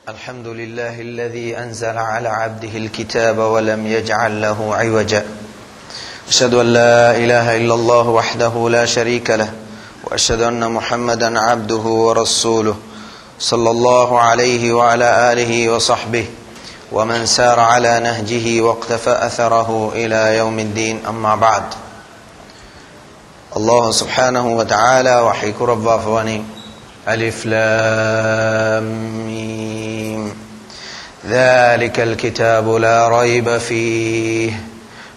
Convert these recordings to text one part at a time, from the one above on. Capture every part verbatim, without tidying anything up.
الحمد لله الذي أنزل على عبده الكتاب ولم يجعل له عوجا. أشهد أن لا إله إلا الله وحده لا شريك له، وأشهد أن محمدا عبده ورسوله، صلى الله عليه وعلى آله وصحبه ومن سار على نهجه واقتفى أثره إلى يوم الدين، أما بعد. ﷲ ސުބްޙާނަހޫ ވަތަޢާލާ ވަޙީ ކުރައްވާފަވަނީ، الم، ذلك الكتاب لا ريب فيه،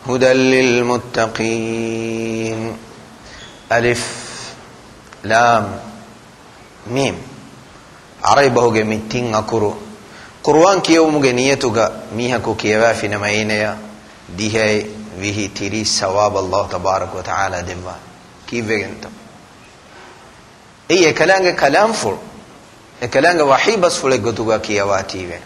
هدى للمتقين. އަލިފް ލާމް މީމް. ޢަރަބި ބަހުގެ މި ތިން އަކުރު ޤުރުއާން ކިޔެވުމުގެ ނިޔަތުގަ މީހަކު ކިޔަވާފިނަމަ އޭނަޔަށް ދިހައެއް ވިހި ތިރީސް ސަވާބު ﷲ ތަބާރަކަ ވަތަޢާލާ ދެއްވާ. ކީއްވެގެންތޯ؟ އެއީ އެކަލާނގެ ކަލާމްފުޅު، އެކަލާނގެ ވަޙީ ބަސްފުޅެއް ގޮތުގަ ކިޔަވާތީވެ.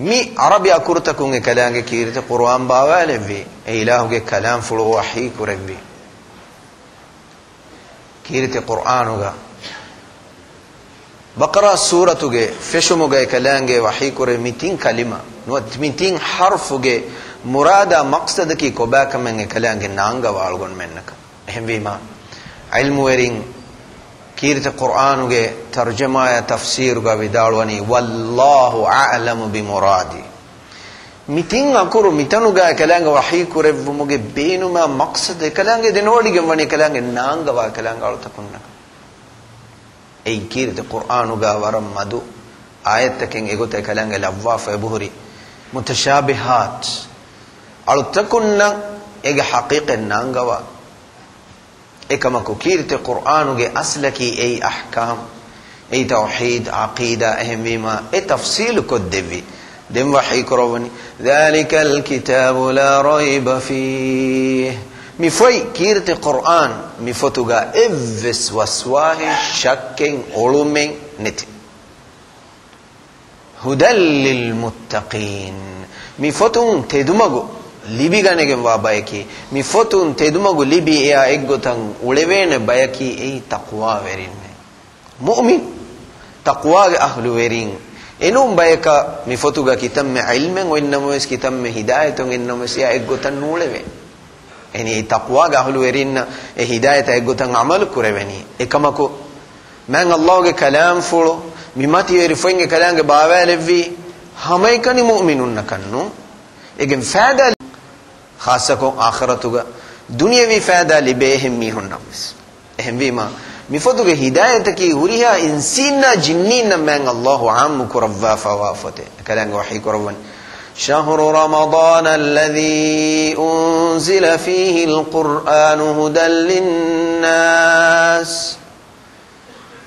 މި ޢަރަބި އަކުރުތަކުން އެކަލާނގެ ކީރިތި ޤުރުއާން ބާވާލެއްވީ، އެ އިލާހުގެ ކަލާމްފުޅު ވަޙީ ކުރެއްވީ. ކީރިތި ޤުރުއާނުގަ ބަޤަރާ ސޫރަތުގެ ފެށުމުގައި ކަލާނގެ ވަޙީކުރެ މި ތިން ކަލިމަ ނުވަތަ މި ތިން ޙަރުފުގެ މުރާދާ މަޤްޞަދަކީ ކޮބާކަމެއް އެކަލާނގެ ނާންގަވާ އަޅުގަނޑުމެންނަކަށް. އެހެންވީމާ، ޢިލްމުވެރިން ކީރިތި ޤުރުއާނުގެ ތަރުޖަމާއާ ތަފްސީރުގަ ވިދާޅުވަނީ، والله أعلم بمراده. މި ތިން އަކުރު މިތަނުގަ އެކަލާނގެ ވަޙީ ކުރެއްވުމުގެ ބޭނުމާ މަޤްޞަދު އެކަލާނގެ ދެނެވޮޑިގެން ވަނީ އެކަލާނގެ ނާންގަވާ އެކަލާނގެ އަޅުތަކުންނަކަށް. އެއީ ކީރިތި ޤުރުއާނުގަ ވަރަށް މަދު އާޔަތްތަކެއް އެގޮތަށް އެކަލާނގެ ލައްވާފަ އެބަހުރި. މުތަޝާބިހާތް އަޅުތަކުންނަށް އޭގެ ޙަޤީޤަތް ނާންގަވާ. އެކަމަކު، ކީރިތި ޤުރުއާނުގެ އަސްލަކީ އެއީ އަޙްކާމް، އެއީ ތައުޙީދް، ޢަޤީދާ، އެހެންވީމާ، އެ ތަފްޞީލު ކޮށްދެއްވި. ދެން ވަޙީ ކުރައްވަނީ، ذلك الكتاب لا ريب فيه. މި ފޮތް، ކީރިތި ޤުރުއާން، މި ފޮތުގަ އެއްވެސް ވަސްވާހެއް، ޝައްކެއް، އޮޅުމެއް ނެތި. هدى للمتقين. މި ފޮތުން ތެދުމަގު ލިބިގަނެގެންވާ ބަޔަކީ، މި ފޮތުން ތެދުމަގު ލިބި އެއާ އެއްގޮތަށް އުޅެވޭނެ ބަޔަކީ އެއީ ތަޤްވާވެރިންނޭ. މުއުމިން، ތަޤްވާގެ އަހްލުވެރިން. އެނޫން ބަޔަކަށް މި ފޮތުގަ ކިތަންމެ ޢިލްމެއް އޮތްނަމަވެސް، ކިތަންމެ ހިދާޔަތެއް އޮތްނަމަވެސް، އެއާ އެއްގޮތަށް ނޫޅެވޭ. އެހެނީ ތަޤްވާގެ އަހުލުވެރިންނަށް އެ ހިދާޔަތާ އެއްގޮތަށް ޢަމަލު ކުރެވެނީ. އެކަމަކު، މާތް ﷲގެ ކަލާމްފުޅު، މި މަތިވެރި ފޮތް އެކަލާނގެ ބާވާލެއްވީ ހަމައެކަނި މުއުމިނުންނަކަށް ނޫން. އޭގެން ފައިދާ، ޚާއްޞަކޮށް އާޚިރަތުގަ ދުނިޔަވީ ފައިދާ ލިބޭ އެހެން މީހުންނަށްވެސް. އެހެންވީމާ، މި ފޮތުގެ ހިދާޔަތަކީ ހުރިހާ އިންސީންނާ ޖިންނީންނަށް މާތް ﷲ ޢާއްމު ކުރައްވާފައިވާ ފޮތެއް. އެކަލާނގެ ވަޙީ ކުރައްވަނީ، شهر رمضان الذي أنزل فيه القرآن هدى للناس،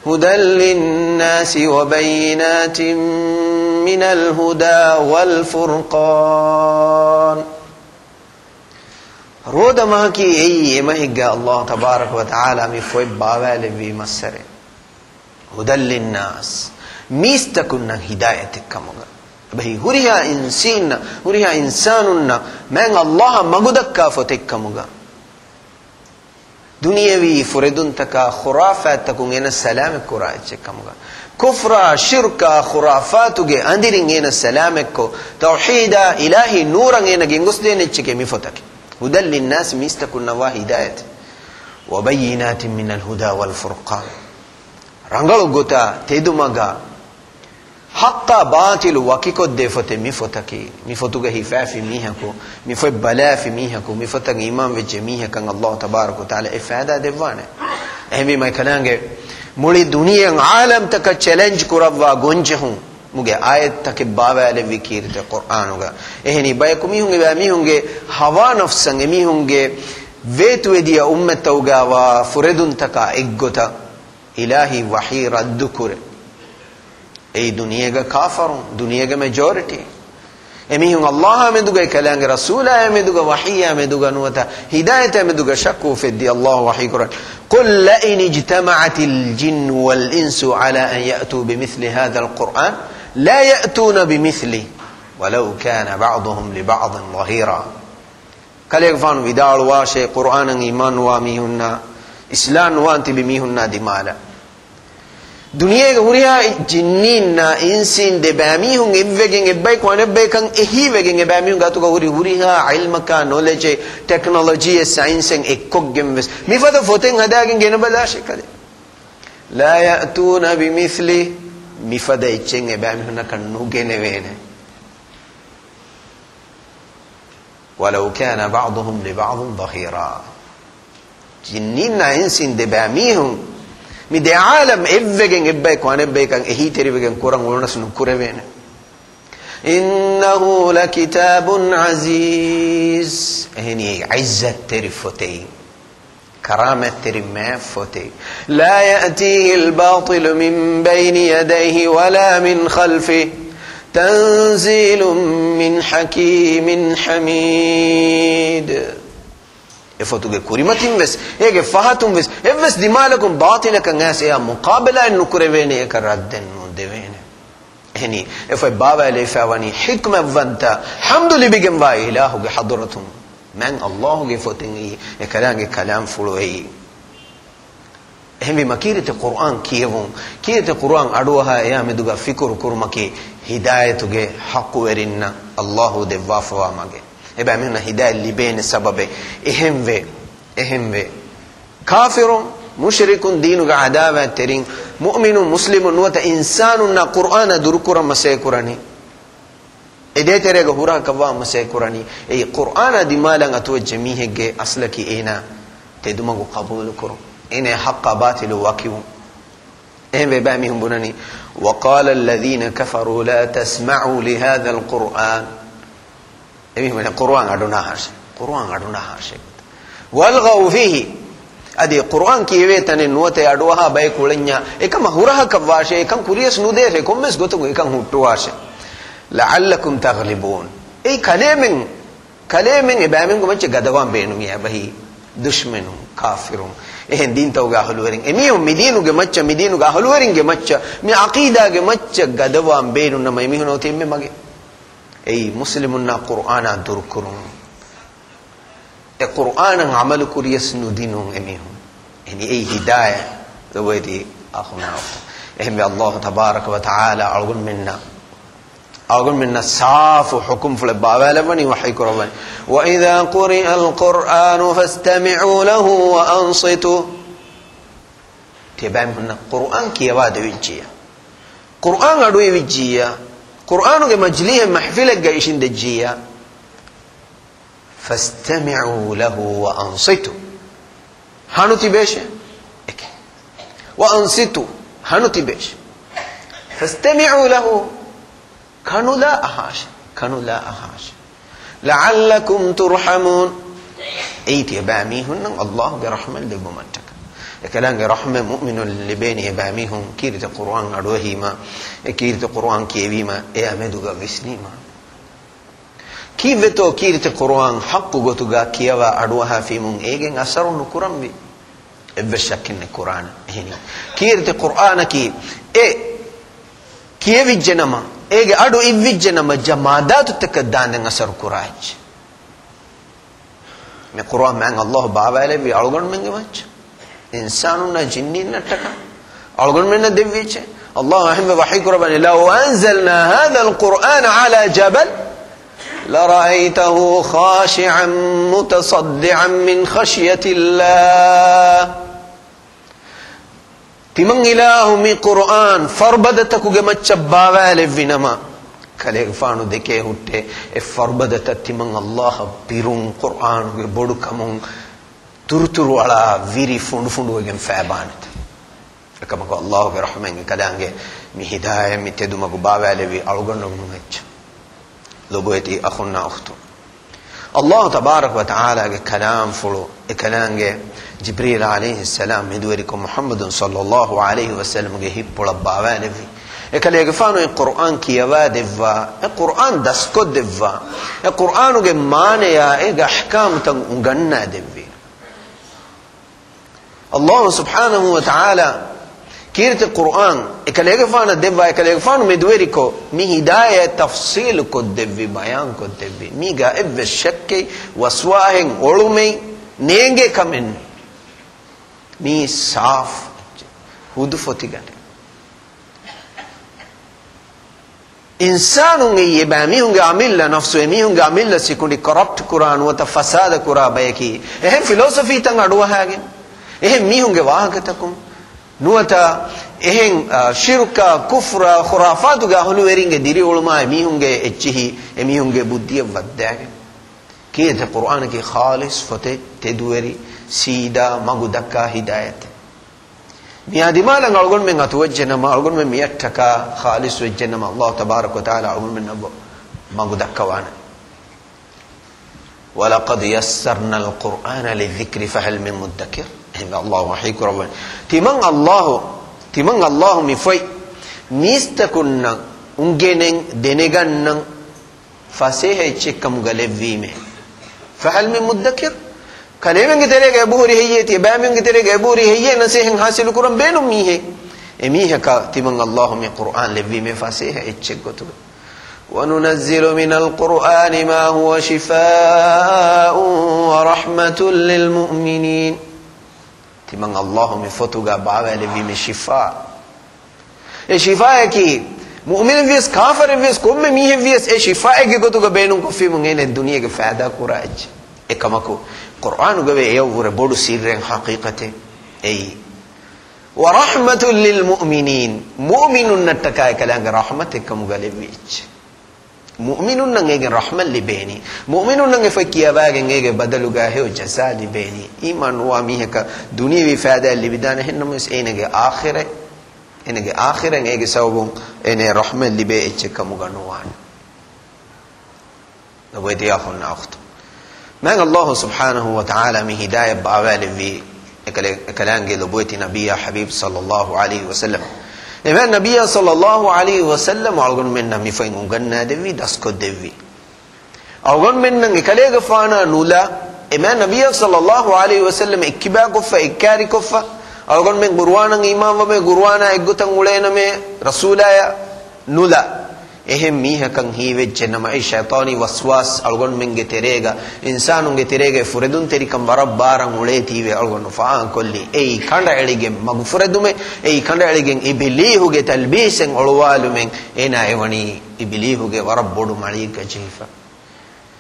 هدى للناس وبينات من الهدى والفرقان. ރޯދަ މަހަކީ އެއީ އެ މަހެއްގަ ﷲ ތަބާރަކަ ވަ ތަޢާލާ މި ފޮތް ބާވާލެއްވީ މައްސަރެއް. هدى للناس، މީސްތަކުންނަށް ހިދާޔަތެއް ކަމުގަ. އެބަހީ ހުރިހާ އިންސީންނަށް، ހުރިހާ އިންސާނުންނަށް މާތް ﷲ އަށް މަގުދައްކާ ފޮތެއް ކަމުގަ. ދުނިޔަވީ ފުރެދުންތަކާ ޚުރާފާތްތަކުން އޭނަ ސަލާމަތް ކުރާ އެއްޗެއް ކަމުގަ. ކުފްރާ، ޝިރްކާ، ޚުރާފާތުގެ އަނދިރިން އޭނަ ސަލާމަތްކޮށް، ތައުޙީދާ، އިލާހީ ނޫރަށް އޭނަ ގެންގޮސްދޭނެ އެއްޗެކޭ މި ފޮތަކީ. هدى للناس، މީސްތަކުންނަށް ވާ ހިދާޔަތެއް. وبينات من الهدى والفرقان. ރަނގަޅު ގޮތާ ތެދުމަގާ ޙައްޤާ ބާޠިލު ވަކިކޮށްދޭ ފޮތެއް މި ފޮތަކީ. މި ފޮތުގަ ހިފާފި މީހަކު، މި ފޮތް ބަލާފި މީހަކު، މި ފޮތަށް އީމާން ވެއްޖެ މީހަކަށް ﷲ ތަބާރަކަ ވަ ތަޢާލާ އެ ފައިދާ ދެއްވާނެ. އެހެންވީމަ އެކަލާނގެ މުޅި ދުނިޔެ ޢާލަމްތަކަށް ޗެލެންޖް ކުރައްވާ ގޮންޖެހުން މުގެ އާޔަތްތަކެއް ބާވާލެއްވި ކީރިތި ޤުރްއާނުގަ. އެހެނީ ބަޔަކު މީހުން އެބަ މީހުންގެ ހަވާ ނަފްސަށް، އެމީހުންގެ ވޭތުވެދިޔަ އުއްމަތްތަކުގަ ވާ ފުރެދުންތަކާ އެއްގޮތަށް އިލާހީ ވަޙީ ރައްދުކުރޭ. އެއީ ދުނިޔޭގަ ކާފަރުން، ދުނިޔޭގެ މެޖޯރިޓީ. އެމީހުން ﷲ އާ މެދުގައި، ކަލާނގެ ރަސޫލާ މެދުގަ، ވަޙީއާ މެދުގަ ނުވަތަ ހިދާޔަތާ މެދުގަ ޝައްކު އުފެއްދި. ﷲ ވަޙީ ކުރަން، قل لئن اجتمعت الجن والإنس على أن يأتوا بمثل هذا القرآن لا يأتون بمثله ولو كان بعضهم لبعض ظهيرا. ކަލޭގެފާނު ވިދާޅުވާށޭ، ޤުރްއާނަށް އީމާން ނުވާ މީހުންނާ، އިސްލާމް ނުވާން ތިބި މީހުންނާ ދިމާލަށް، ދުނިޔޭގެ ހުރިހާ ޖިންނީންނާ އިންސީން ދެބައިމީހުން އެއްވެގެން އެއްބަޔަކު އަނެއްބަޔަކަށް އެހީވެގެން އެބައިމީހުން ގާތުގަ ހުރި ހުރިހާ ޢިލްމަކާ، ނޮލެޖެއް، ޓެކްނޮލޮޖީއެއް، ސައިންސެއް އެއްކޮށްގެން ވެސް މިފަދަ ފޮތެއް ހަދާގެން ގެނެބަލާށޭ ކަލޭ. لا يأتون بمثله، މިފަދަ އެއްޗެއް އެބައިމީހުންނަކަށް ނުގެނެވޭނެ. ولو كان بعضهم لبعض ظهيرا. ޖިންނީންނާ އިންސީން ދެބައިމީހުން މި ދެ ޢާލަމް އެއްވެގެން އެއްބަޔަކު އަނެއްބަޔަކަށް އެހީތެރިވެގެން ކުރަން އުޅުނަސް ނުކުރެވޭނެ. إنه لكتاب عزيز. އެހެނީ އެއީ ޢިއްޒަތްތެރި ފޮތެއް. ކަރާމަތްތެރި މާތް ފޮތެއް. لا يأتيه الباطل من بين يديه ولا من خلفه. تنزيل من حكيم حميد. އެ ފޮތުގެ ކުރިމަތިން ވެސް، އޭގެ ފަހަތުން ވެސް، އެއްވެސް ދިމާލަކުން ބާޠިލަކަށް އައިސް އެއާ މުޤާބަލާއެއް ނުކުރެވޭނެ، އެކަށް ރައްދެއް ނުދެވޭނެ. އެހެނީ، އެ ފޮތް ބާވާލައިފައިވަނީ ޙިކްމަތްވަންތަ، ޙަމްދު ލިބިގެންވާ އިލާހުގެ ޙަޟްރަތުން. މާތް ﷲ ގެ ފޮތެއް އެއީ، އެކަލާނގެ ކަލާމްފުޅު އެއީ. އެހެންވީމަ، ކީރިތި ޤުރްއާން ކިޔެވުން، ކީރިތި ޤުރްއާން އަޑުއަހާ އެއާ މެދުގަ ފިކުރު ކުރުމަކީ ހިދާޔަތުގެ ޙައްޤުވެރިންނަށް ﷲ ދެއްވާފަވާ މަގެއް. އެބައިމީހުންނަށް ހިދާޔަތް ލިބޭނެ ސަބަބެއް. އެހެންވެ، އެހެންވެ، ކާފިރުން، މުޝްރިކުން، ދީނުގެ ޢަދާވާތްތެރިން، މުއުމިނުން، މުސްލިމުން ނުވަތަ އިންސާނުންނާ ޤުރްއާނާ ދުރުކުރަން މަސައްކަތް ކުރަނީ. އެ ދޭތެރޭގަ ހުރާ ކަށްވާ މަސައްކަތް ކުރަނީ. އެއީ ޤުރްއާނާ ދިމާލަށް އަތުވެއްޖެ މީހެއްގެ އަސްލަކީ އޭނާ ތެދުމަގު ޤަބޫލުކުރުން. އޭނާ ޙައްޤާ ބާޠިލު ވަކިވުން. އެހެންވެ އެބައިމީހުން ބުނަނީ، وقال الذين كفروا لا تسمعوا لهذا القرآن. އެމީހުން ޤުރްއާން އަޑުނާހާށޭ. ޤުރްއާން އަޑުނާހާށޭ. والغوا فيه. އަދި ޤުރްއާން ކިޔެވޭ ތަނެއް ނުވަތަ އަޑުއަހާ ބަޔަކު އުޅެންޏާ އެކަމަށް ހުރަހަކަށް ވާށޭ، އެކަން ކުރިޔަސް ނުދޭށޭ، ކޮންމެސް ގޮތަކުން އެކަން ހުއްޓުވާށޭ. لعلكم تغلبون. އެއީ ކަލޭމެން، ކަލޭމެން އެބައިމެންގެ މައްޗަށް ގަދަވާން ބޭނުމިއްޔާ އެބަހީ ދުޝްމަނުން، ކާފިރުން، އެހެން ދީންތަކުގެ އަހުލުވެރިން. އެމީހުން މި ދީނުގެ މައްޗަށް، މި ދީނުގެ އަހުލުވެރިންގެ މައްޗަށް، މި ޢަޤީދާގެ މައްޗަށް ގަދަވާން ބޭނުން ނަމަ، އެމީހުން އޮތީ އެންމެ މަގެއް. އެއީ މުސްލިމުންނާ ޤުރްއާނާ ދުރުކުރުން. އެ ޤުރްއާނަށް ޢަމަލު ކުރިޔަސް ނުދިނުން އެމީހުން. އެހެނީ އެއީ ހިދާޔަތް. ލޮބުވެތި އަޚުންނާ އުޚްތުން. އެހެންވެ ﷲ ތަބާރަކަ ވަ ތަޢާލާ އަޅުގަނޑުމެންނަށް، އަޅުގަނޑުމެންނަށް ސާފު ޙުކުމްފުޅެއް ބާވާލައްވަނީ ވަޙީކުރައްވަނީ. وإذا قرئ القرآن فاستمعوا له وأنصتوا. ތިޔަބައިމީހުންނަށް ޤުރްއާން ކިޔަވާ ދެވިއްޖިއްޔާ، ޤުރްއާން އަޑުއިވިއްޖިއްޔާ، ޤުރްއާނުގެ މަޖްލީހެއް މަޙްފިލެއްގަ އިށިނދެއްޖިއްޔާ، فاستمعوا له وأنصتوا. ހަނު ތިބޭށޭ. އެކެ. وأنصتوا. ހަނު ތިބޭށޭ. فاستمعوا له. ކަނުލާ އަހާށޭ. ކަނުލާ އަހާށޭ. لعلكم ترحمون. އެއީ ތިޔަބައިމީހުންނަށް ﷲ ގެ ރަޙްމަތް ލިބުމަށްޓަކަ. އެކަލާނގެ ރަޙްމަތް މުއުމިނުން ލިބޭނީ އެބައިމީހުން ކީރިތި ޤުރްއާން އަޑުއެހީމަ، އެ ކީރިތި ޤުރްއާން ކިޔެވީމަ، އެއާ މެދުގަ ވިސްނީމަ. ކީއްވެތޯ ކީރިތި ޤުރުއާން ޙައްޤު ގޮތުގަ ކިޔަވާ އަޑުއަހާފީމުން އޭގެން އަސަރު ނުކުރަންވީ؟ އެއްވެސް ޝައްކެއްނެތް ކުރާނަ. އެހެނީ، ކީރިތި ޤުރުއާނަކީ އެ ކިޔެވިއްޖެ ނަމަ، އޭގެ އަޑު އިއްވިއްޖެ ނަމަ، ޖަމާދާތުތަކަށް ދާންދެން އަސަރު ކުރާ އެއްޗެއް. މި ޤުރުއާން މާތް ﷲ ބާވާލެއްވި އަޅުގަނޑުމެންގެ މައްޗަށް، އިންސާނުންނާ ޖިންނީންނަށްޓަކާ އަޅުގަނޑުމެންނަށް ދެއްވިއްޖެ. ﷲ އެހެންވެ ވަޙީ ކުރައްވަނީ، لو أنزلنا هذا القرآن على جبل لرأيته خاشعا متصدعا من خشية الله. ތިމަން އިލާހު މި ޤުރުއާން ފަރުބަދަތަކުގެ މައްޗަށް ބާވާލެއްވި ނަމަ، ކަލޭގެފާނު ދެކޭ ހުއްޓޭ، އެ ފަރުބަދަތައް ތިމަން ﷲ އަށް ބިރުން ޤުރުއާނުގެ ބޮޑުކަމުން ތުރުތުރުއަޅާ ވިރި ފުނޑުފުނޑުވެގެން ފައިބާނެތަ؟ އެކަމަކު ﷲ ގެ ރަޙްމަތް އެކަލާނގެ މި ހިދާޔަތް މި ތެދުމަގު ބާވާލެއްވި އަޅުގަނޑުމެން އެއްޗެއް. ލޮބުވެތި އަޚުންނާ އުޚްތުން. ﷲ ތަބާރަކަ ވަ ތަޢާލާގެ ކަލާމްފުޅު، އެކަލާނގެ ޖިބްރީލް ޢަލައިހިއްސަލާމް މެދުވެރިކޮށް މުޙައްމަދު ޞައްލައްލާހު ޢަލައިހި ވަސައްލަމްގެ ހިތްޕުޅަށް ބާވާލެއްވި. އެކަލޭގެފާނު އެ ޤުރުއާން ކިޔަވާ ދެއްވާ، އެ ޤުރުއާން ދަސްކޮށްދެއްވާ، އެ ޤުރުއާނުގެ މާނަޔާ އޭގެ އަޙްކާމުތައް އުނގަންނާ ދެއްވީ. ﷲ ސުބްޙާނަހު ވަ ތަޢާލާ ކީރިތި ޤުރުއާން އެކަލޭގެފާނަށް ދެއްވާ، އެކަލޭގެފާނު މެދުވެރިކޮށް، މި ހިދާޔަތް ތަފްޞީލު ކޮށްދެއްވި، ބަޔާން ކޮށްދެއްވި. މީގަ އެއްވެސް ޝައްކެއް، ވަސްވާހެއް، އޮޅުމެއް ނޭނގޭ ކަމެއް ނޫން. މީ ސާފު އެއްޗެއް، ހުދު ފޮތިގަނޑެއް. އިންސާނުން އެއީ އެބައިމީހުންގެ އަމިއްލަ ނަފްސު، އެމީހުންގެ އަމިއްލަ ސިކުނޑި ކޮރަޕްޓް ކުރާ ނުވަތަ ފަސާދަ ކުރާ ބަޔަކީ. އެހެން ފިލޯސޮފީތައް އަޑުއަހާގެން، އެހެން މީހުންގެ ވާހަކަތަކުން ނުވަތަ އެހެން، އާ، ޝިރުކާ، ކުފްރާ، ޚުރާފާތުގެ އަހުލުވެރިންގެ ދިރިއުޅުމާއި މީހުންގެ އެއްޗިހި އެމީހުންގެ ބުއްދިއަށް ވައްދާގެން. ކީއެއްތަ ޤުރްއާނަކީ ޚާލިޞް ފޮތެއް، ތެދުވެރި، ސީދާ، މަގު ދައްކާ ހިދާޔަތެއް. މިއާ ދިމާލަށް އަޅުގަނޑުމެން އަތުވެއްޖެނަމަ، އަޅުގަނޑުމެން މިއަށްޓަކާ ޚާލިޞް ވެއްޖެނަމަ، އައްލާހު ތަބާރަކަ ވަތަޢާލާ އަޅުގަނޑުމެންނަށް މަގު ދައްކަވާނެ. وَلَقَدْ يَسَّرْنَا الْقُرْآنَ لِلذِّكْرِ فَهَلْ مِن مُّدَّكِرٍ. އެހެންވެ، އައްލާހު ވަޙީ ކުރައްވަނީ، ތިމަން އައްލާހު، ތިމަން އައްލާހު މި ފޮތް މީސްތަކުންނަށް އުނގެނެން ދެނެގަންނަން ފަސޭހަ އެއްޗެއްކަމުގަ ލެއްވީމޭ. فَهَلْ مِن مُّدَّكِرٍ. ކަލޭމެންގެ ތެރޭގަ އެބަހުރި ހެއްޔޭ؟ ތިޔަބައިމީހުންގެ ތެރޭގަ އެބަހުރި ހެއްޔޭ؟ ނަސޭހަތް ހާސިލު ކުރަން ބޭނުން މީހެއް. އެމީހަކަށް ތިމަން އައްލާހު މި ޤުރްއާން ލެއްވީމޭ ފަސޭހަ އެއްޗެއް ގޮތުގަ. وَنُنَزِّلُ مِنَ الْقُرْآنِ مَا هُوَ شِفَاءٌ وَرَحْمَةٌ لِّلْمُؤْمِنِينَ. ތިމަން އައްލާހު މި ފޮތުގަ ބާވާލެއްވީމޭ ޝިފާ. އެ ޝިފާއަކީ މުއުމިނެއްވިޔަސް، ކާފަރެއްވިޔަސް، ކޮންމެ މީހެއްވިޔަސް އެ ޝިފާއެއްގެ ގޮތުގަ ބޭނުންކޮށްފީމުން އޭނަ ދުނިޔޭގެ ފައިދާ ކުރާ އެއްޗެއް. އެކަމަކު، ޤުރްއާނުގަވޭ އެޔަށްވުރެ ބޮޑު ސިއްރެއް ޙަޤީޤަތެއް އެއީ. وَرَحْمَةٌ لِّلْمُؤْمِنِينَ، މުއުމިނުންނަށްޓަކާ އެކަލާނގެ ރަޙްމަތެއްކަމުގަ ލެއްވި އެއްޗެއް. މުއުމިނުންނަށް އޭގެން ރަޙްމަތް ލިބޭނީ. މުއުމިނުންނަށް އެ ފޮތް ކިޔަވާގެން އޭގެ ބަދަލުގަ ހެޔޮ ޖަޒާ ލިބޭނީ. އީމާން ނުވާ މީހަކަށް ދުނިޔެވީ ފައިދާއެއް ލިބިދާނެ، އެހެންނަމަވެސް އޭނަގެ އާޚިރަތް، އޭނަގެ އާޚިރަތް އޭގެ ސަބަބުން އޭނަ ރަޙްމަތް ލިބޭ އެއްޗެއް ކަމުގަ ނުވާނެ. ލޮބުވެތި އަޚުންނާ އުޚްތުން. މާތް އައްލާހު ސުބްޙާނަހު ވަ ތަޢާލާ މި ހިދާޔަތް ބާވާލެއްވީ އެކަލޭ-، އެކަލާނގެ ލޮބުވެތި ނަބިއްޔާ ޙަބީބް ޞައްލައްލާހު ޢަލައިހި ވަސައްލަމް. އެމާތް ނަބިއްޔާ ޞައްލައްލާހު ޢަލައިހި ވަސައްލަމް އަޅުގަނޑުމެންނަށް މި ފޮތް އުނގަންނާދެއްވީ، ދަސްކޮށްދެއްވީ. އަޅުގަނޑުމެންނަށް އެކަލޭގެފާނާ ނުލާ، އެމާތް ނަބިއްޔާ ޞައްލައްލާހު ޢަލައިހި ވަސައްލަމް އެއްކިބާކޮށްފަ، އެއްކާރިކޮށްފަ، އަޅުގަނޑުމެން ޤުރުއާނަށް އީމާންވަމޭ، ޤުރުއާނާ އެއްގޮތަށް އުޅޭނަމޭ، ރަސޫލާޔަށް ނުލާ. އެހެން މީހަކަށް ހީވެއްޖެނަމަ، އެ ޝައިޠާނީ ވަސްވާސް އަޅުގަނޑުމެންގެ ތެރޭގަ، އިންސާނުންގެ ތެރޭގައި ފުރެދުންތެރިކަން ވަރަށް ބާރަށް އުޅޭތީވެ އަޅުގަނޑު ފާހަގަކޮށްލީ. އެއީ ކަނޑައެޅިގެން މަގުފުރެދުމެއް، އެއީ ކަނޑައެޅިގެން އިބިލީހުގެ ތަލްބީސެއް އޮޅުވާލުމެއް، އޭނާ އެވަނީ އިބިލީހުގެ ވަރަށް ބޮޑު މަޅީގަ ޖެހިފަ.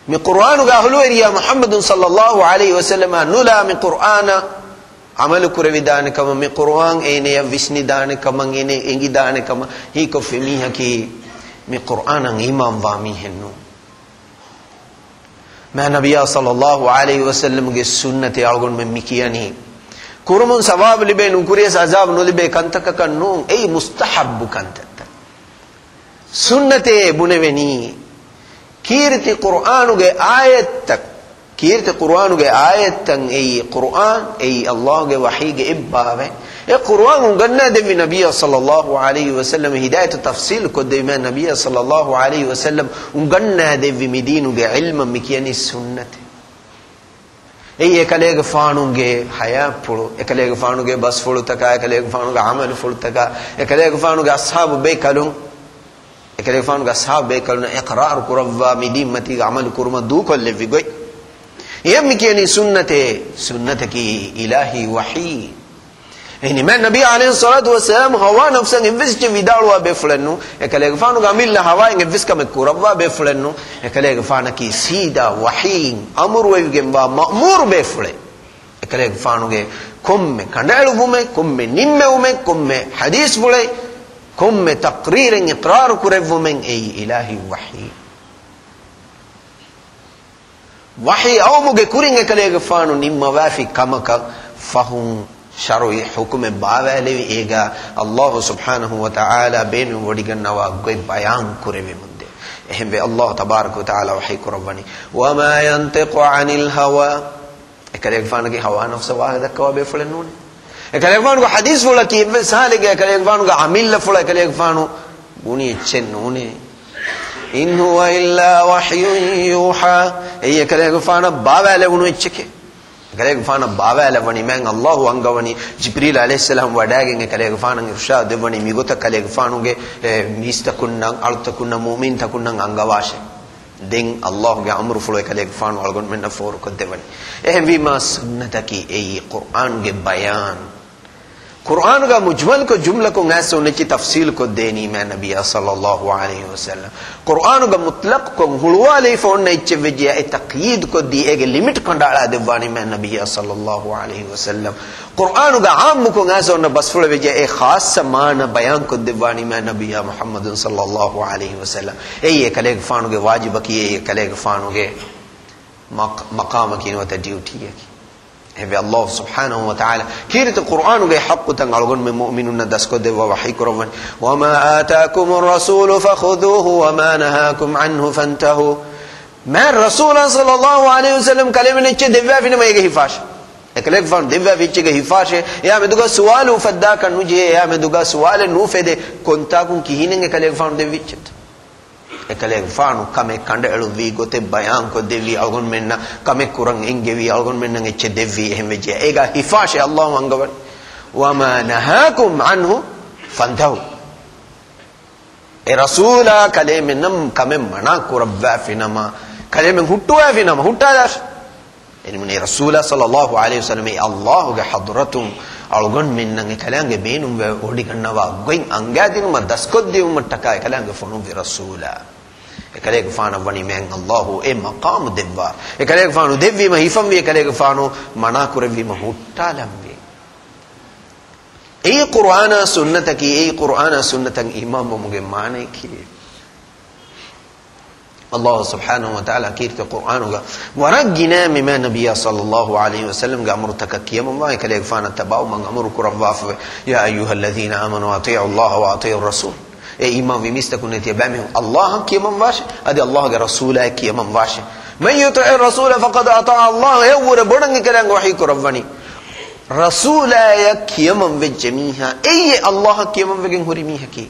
މި ޤުރުއާނުގެ އަހުލުވެރިޔާ މުޙައްމަދު ޞައްލައްލާހު ޢަލައިހި ވަސައްލަމާ ނުލާ މި ޤުރުއާނަށް ޢަމަލު ކުރެވިދާނެ ކަމަށް، މި ޤުރުއާން އޭނަޔަށް ވިސްނިދާނެ ކަމަށް، އޭނަ އެނގިދާނެ ކަމަށް ހީކޮށްފި މީހަކީ މި ޤުރުއާނަށް އީމާންވާ މީހެއް ނޫން. މާތް ނަބިއްޔާ ޞައްލައްލާހު ޢަލައިހި ވަސައްލަމްގެ ސުންނަތެއް އަޅުގަނޑުމެން މި ކިޔަނީ ކުރުމުން ސަވާބު ލިބޭ، ނުކުރިޔަސް ޢަޒާބު ނުލިބޭ ކަންތަކަކަށް ނޫން. އެއީ މުސްތަޙައްބު ކަންތައްތައް. ސުންނަތޭ ބުނެވެނީ، ކީރިތި ޤުރުއާނުގެ އާޔަތްތައް، ކީރިތި ޤުރުއާނުގެ އާޔަތްތައް އެއީ ޤުރުއާން، އެއީ އައްލާހުގެ ވަޙީގެ އެއްބާވަތް. އެ ޤުރުއާން އުނގަންނާދެއްވި ނަބިއްޔާ ޞައްލައްލާހު ޢަލައިހި ވަސައްލަމަ، ހިދާޔަތު ތަފްޞީލު ކޮށްދެއްވި މާތް ނަބިއްޔާ ޞައްލައްލާހު ޢަލައިހި ވަސައްލަމަ އުނގަންނާދެއްވި މި ދީނުގެ ޢިލްމަށް މި ކިޔަނީ ސުންނަތޭ. އެއީ އެކަލޭގެފާނުގެ ޙަޔާތްޕުޅު، އެކަލޭގެފާނުގެ ބަސްފުޅުތަކާ، އެކަލޭގެފާނުގެ ޢަމަލުފުޅުތަކާ، އެކަލޭގެފާނުގެ އަޞްޙާބު ބޭކަލުން، އެކަލޭގެފާނުގެ އަޞްޙާބު ބޭކަލުން އިޤްރާރު ކުރައްވާ މި ދީންމަތީގެ ޢަމަލު ކުރުމަށް ދޫކޮށްލެއްވި ގޮތް. އެޔަށް މި ކިޔަނީ ސުންނަތޭ. ސުންނަތަކީ އިލާހީ ވަޙީ. އެހެނީ މާތް ނަބީ ޢަލައިހިއްޞަލާތު ވައްސަލާމް ހަވާ ނަފްސަށް އެއްވެސް އެއްޗެއް ވިދާޅުވާ ބޭފުޅެއް ނޫން. އެކަލޭގެފާނުގެ އަމިއްލަ ހަވާއިން އެއްވެސް ކަމެއް ކުރައްވާ ބޭފުޅެއް ނޫން. އެކަލޭގެފާނަކީ ސީދާ ވަޙީއިން އަމުރުވެވިގެންވާ މައުމޫރު ބޭފުޅެއް. އެކަލޭގެފާނުގެ ކޮންމެ ކަނޑައެޅުވުމެއް، ކޮންމެ ނިންމެވުމެއް، ކޮންމެ ޙަދީޘްފުޅެއް، ކޮންމެ ތަޤްރީރެއް އިޤްރާރު ކުރެއްވުމެއް އެއީ އިލާހީ ވަޙީ. ވަޙީ އައުމުގެ ކުރިން އެކަލޭގެފާނު ނިންމަވާފި ކަމަކަށް ފަހުން ޝަރުޢީ ޙުކުމެއް ބާވާލެވި، އޭގަ އައްލާހު ސުބްޙާނަހު ވަ ތަޢާލާ ބޭނުން ވޮޑިގަންނަވާ ގޮތް ބަޔާން ކުރެވެމުންދޭ. އެހެންވެ، އައްލާހު ތަބާރަކަ ވަ ތަޢާލާ ވަޙީ ކުރައްވަނީ، وَمَا يَنطِقُ عَنِ الْهَوَىٰ. އެކަލޭގެފާނަކީ ހަވާ ނަފްސަށް ވާހަކަ ދައްކަވާ ބޭފުޅެއް ނޫނޭ. އެކަލޭގެފާނުގެ ޙަދީޘްފުޅަކީ އެއްވެސް ހާލެއްގަ އެކަލޭގެފާނުގެ އަމިއްލަފުޅަށް އެކަލޭގެފާނު ބުނި އެއްޗެއް ނޫނޭ. إِنْ هُوَ إِلَّا وَحْيٌ يُوحَىٰ. އެއީ އެކަލޭގެފާނަށް ބާވާލެވުނު އެއްޗެކޭ. އެކަލޭގެފާނަށް ބާވާލައްވަނީ މާތް އައްލާހު އަންގަވަނީ ޖިބްރީލް ޢަލައިހިއްސަލާމް ވަޑާގެން އެކަލޭގެފާނަށް އިރުޝާދު ދެއްވަނީ މިގޮތަށް ކަލޭގެފާނުގެ، އެ، މީސްތަކުންނަށް، އަޅުތަކުންނަށް، މުއުމިންތަކުންނަށް އަންގަވާށޭ. ދެން އައްލާހުގެ އަމުރުފުޅު އެކަލޭގެފާނު އަޅުގަނޑުމެންނަށް ފޯރުކޮށްދެއްވަނީ. އެހެންވީމާ ސުންނަތަކީ އެއީ ޤުރްއާންގެ ބަޔާން. ޤުރްއާނުގަ މުޖްމަލްކޮށް ޖުމްލަކޮށް އައިސް އޮންނަ އެއްޗެއް ތަފްސީލްކޮށްދޭނީ މާތް ނަބިއްޔާ ޞައްލައްލާހު ޢަލައިހި ވަސައްލަމް. ޤުރްއާނުގަ މުޠްލަޤްކޮށް ހުޅުވާލައިފަ އޮންނަ އެއްޗެއް ވެއްޖެޔާ އެ ތަޤްޔީދުކޮށްދީ އޭގެ ލިމިޓް ކަނޑައަޅާ ދެއްވާނީ މާތް ނަބިއްޔާ ޞައްލައްލާހު ޢަލައިހި ވަސައްލަމް. ޤުރްއާނުގަ ޢާއްމުކޮށް އައިސް އޮންނަ ބަސްފުޅެއް ވެއްޖެޔާ އެ ޚާއްޞަ މާނަ ބަޔާންކޮށްދެއްވާނީ މާތް ނަބިއްޔާ މުޙައްމަދު ޞައްލައްލާހު ޢަލައިހި ވަސައްލަމް. އެއީ އެކަލޭގެފާނުގެ ވާޖިބަކީ، އެއީ އެކަލޭގެފާނުގެ މަޤް-، މަޤާމަކީ ނުވަތަ ޑިއުޓީއަކީ. އެހެންވެ، ﷲ ސުބްޙާނަހޫ ވަތަޢާލާ ކީރިތި ޤުރްއާނުގެ ޙައްޤުތައް އަޅުގަނޑުމެން މުއުމިނުންނަށް ދަސްކޮށްދެއްވާ ވަޙީކުރައްވަނީ، "وما آتاكم الرسول فخذوه وما نهاكم عنه فانتهوا." މާތް ރަސޫލާ ޞައްލައްލާހު ޢަލައިހި ވަސައްލަމް ކަލޭމެން އެއްޗެއް ދެއްވާފިނަމަ އޭގެ ހިފާށޭ. އެކަލޭގެފާނު ދެއްވާފި އެއްޗެއްގެ ހިފާށޭ. އެއާ މެދުގަ ސުވާލު އުފައްދާކަށް ނުޖެހޭ. އެއާ މެދުގަ ސުވާލެއް ނުއުފެދޭ. ކޮންތާކުން ކިހިނެއް އެކަލޭގެފާނު ދެއްވިއްޗެއްތަ؟ އެކަލޭގެފާނު ކަމެއް ކަނޑައެޅުއްވީ، ގޮތެއް ބަޔާންކޮށްދެއްވީ، އަޅުގަނޑުމެންނަށް ކަމެއް ކުރަން އެންގެވީ، އަޅުގަނޑުމެންނަށް އެއްޗެއް ދެއްވީ. އެހެންވެއްޖެ އޭގަ ހިފާށޭ ﷲ އަންގަވަނީ. "وما نهاكم عنه فانتهوا." އެ ރަސޫލާ ކަލޭމެންނަށް ކަމެއް މަނާ ކުރައްވާފިނަމަ، ކަލޭމެން ހުއްޓުވާފިނަމަ، ހުއްޓާލާށޭ. އެންމެ ރަސޫލާ ޞައްލައްލާހު ޢަލައިހި ވަސައްލަމް އެ ﷲގެ ޙަޟްރަތުން އަޅުގަނޑުމެންނަށް އެކަލާނގެ ބޭނުންވެ ވޮޑިގަންނަވާ ގޮތް އަންގާދިނުމަށް ދަސްކޮށްދިއުމަށްޓަކާ އެކަލާނގެ ފޮނުއްވި ރަސޫލާ. އެކަލޭގެފާނަށް ވަނީ މާތް ﷲ އެ މަޤާމު ދެއްވާ. އެކަލޭގެފާނު ދެއްވީމަ ހިފަންވީ، އެކަލޭގެފާނު މަނާ ކުރެއްވީމަ ހުއްޓާލަންވީ. އެއީ ޤުރްއާނާ ސުންނަތަކީ، އެއީ ޤުރްއާނާ ސުންނަތަށް އީމާންވުމުގެ މާނަޔަކީ. ﷲ ސުބްޙާނަހޫ ވަތަޢާލާ ކީރިތި ޤުރްއާނުގަ ވަރަށް ގިނަ މި މާތް ނަބިއްޔާ ޞައްލައްލާހު ޢަލައިހި ވަސައްލަމްގެ އަމުރުތަކަށް ކިޔަމަންވާ، އެކަލޭގެފާނަށް ތަބާވުމަށް އަމުރު ކުރައްވާފަވޭ. "يا أيها الذين آمنوا أطيعوا الله وأطيعوا الرسول." އޭ އީމާންވި މީސްތަކުން، ތިޔަބައިމީހުން ﷲއަށް ކިޔަމަންވާށޭ، އަދި ﷲގެ ރަސޫލާއަށް ކިޔަމަންވާށޭ. "من يطع الرسول فقد أطاع الله." އެއަށްވުރެ ބޮޑަށް އެކަލާނގެ ވަޙީ ކުރައްވަނީ، ރަސޫލާއަށް ކިޔަމަންވެއްޖެ މީހާ އެއީ ﷲއަށް ކިޔަމަންވެގެން ހުރި މީހަކީ.